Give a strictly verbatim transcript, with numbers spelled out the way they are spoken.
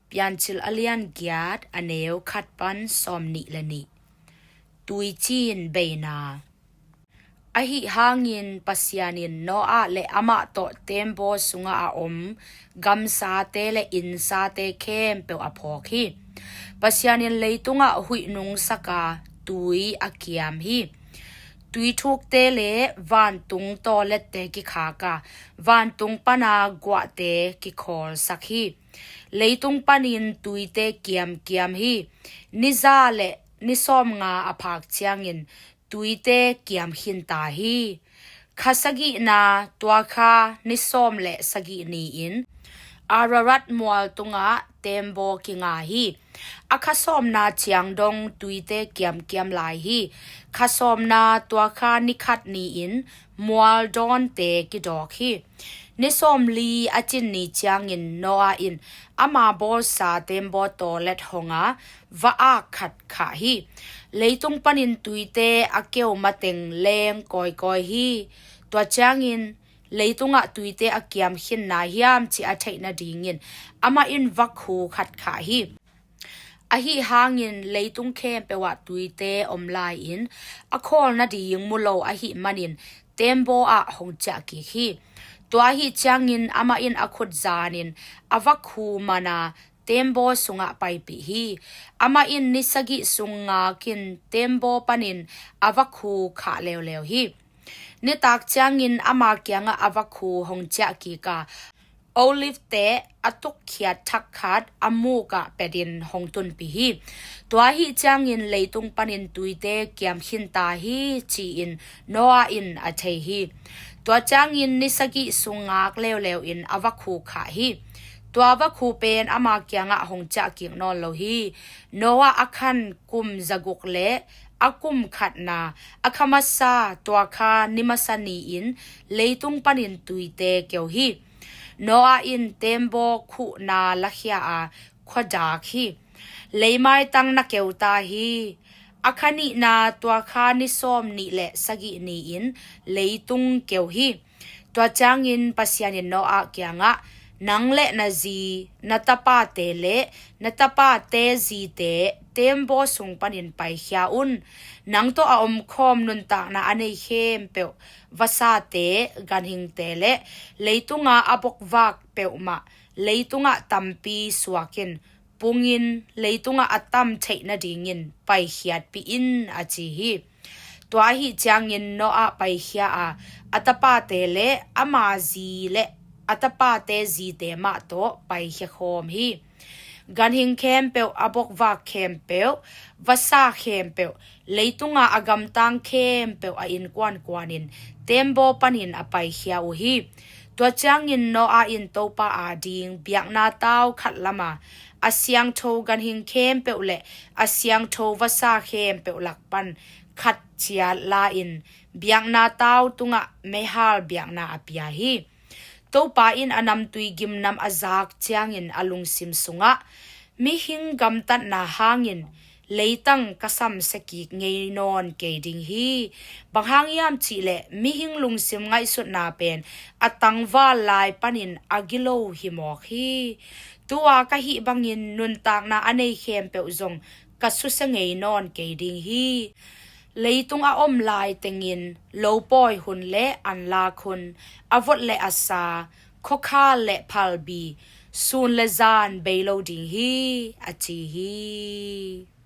Piancil a lian giat, a neu khat pan sawm nih le nih. Tuiciin beina. Ahi hangin Pasian in Noah le amah tawh teembaw sungah a om gamsate le innsate khempeuh a phawk hi. Pasian in leitungah huih nungsak a, tui a kiam hi. Tuithukte le vantung tawlette kikhak a, vantung pana guahte kikhawlsak hi. Leitung panin tuite kiamkiam hi. Ni za le ni sawmnga a phak ciangin tuite kiam khin ta hi. Kha sagihna, tua kha ni sawm le sagih ni-in Ararat mual tungah teembaw kinga hi. A kha sawmna ciang dong tuite kiamkiam lai hi. Kha sawmna, tua kha ni khat ni-in mual dawnte kidawk hi. Ni sawmli a cin ni ciangin Noah in ama bawlsa teembaw tawlet hong a, va-ak khat khah hi. Leitung panin tuite a keu mateng leng kawikawi hi. Tua ciangin leitungah tuite a kiam khin nai hiam cih a theih nadingin amah in vakhu khat khah hi. Ahi hangin leitung khempeuh ah tuite om lai-in a khawl nading mu lo ahih manin teembaw ah hong ciah kik hi. Tua ahi ciangin amah in a khut zanin a vakhu man a, teembaw sungah paipih hi. Amah in ni sagih sung ngakin teembaw panin a vakhu khah leuleu hi. Nitak ciangin ama kiangah a vakhu hong ciah kik a, olivete a tukkhiat thak khat a mukah petin hong tunpih hi. Tua ahi ciangin leitung panin tuite kiam khin ta hi, ci-in Noah in a thei hi. Tua ciangin ni sagih sung ngak leuleu in a vakhu khah hi. Tua vakhu pen ama kiangah hong ciah kik nawn lo hi. Noah a khan kum zaguk le a kum khatna, a kha masa, tua kha ni masa ni-in leitung panin tuite keu hi. Noah in teembaw khuhna lakhia a, khuadak hi. Leimaitang na keu ta hi. A kha nihna, tua kha ni sawm nih le sagih ni-in leitung keu hi. Tua ciangin Pasian in Noah kiangah, nang le na zi, na tapate le na tapate zite teembaw sung panin paikhia un. Nang tawh a omkhawm nuntakna a nei khempeuh, vasate, ganhingte le leitunga a bokvak peuhmah leitungah tampi suakin, pungin leitungah a tam theih nadingin paikhiatpih in, a ci hi. Tua ahi ciangin Noah paikhia a, a tapate le ama zi le a tapate zite mah tawh paikhia khawm hi. Ganhing khempeuh, a bokvak khempeuh, vasa khempeuh, leitunga a gamtang khempeuh a innkuankuanin teembaw panin a paikhia uh hi. Tua ciangin Noah in Topa ading biakna tau khat lama, a siangtho ganhing khempeuh le a siangtho vasa khempeuh lak pan khat ciat la-in biakna tau tungah meihal biakna a pia hi. Topa in a namtui gimnam a zak ciangin a lungsim sungah, mihing gamtatna hangin leitang ka samsia kik ngei nawn kei ding hi. Bang hang hiam cihleh mihing lungsim ngaihsutna pen a tangval lai panin a gilo hi mawk hi. Tua ka hih bangin nuntakna a nei khempeuh zong ka susia ngei nawn kei ding hi. Leitung a om lai tengin lopawi hun le anlak hun, a vot le a sa, khuakhal le phalbi, sun le zan bei lo ding hi, a ci hi.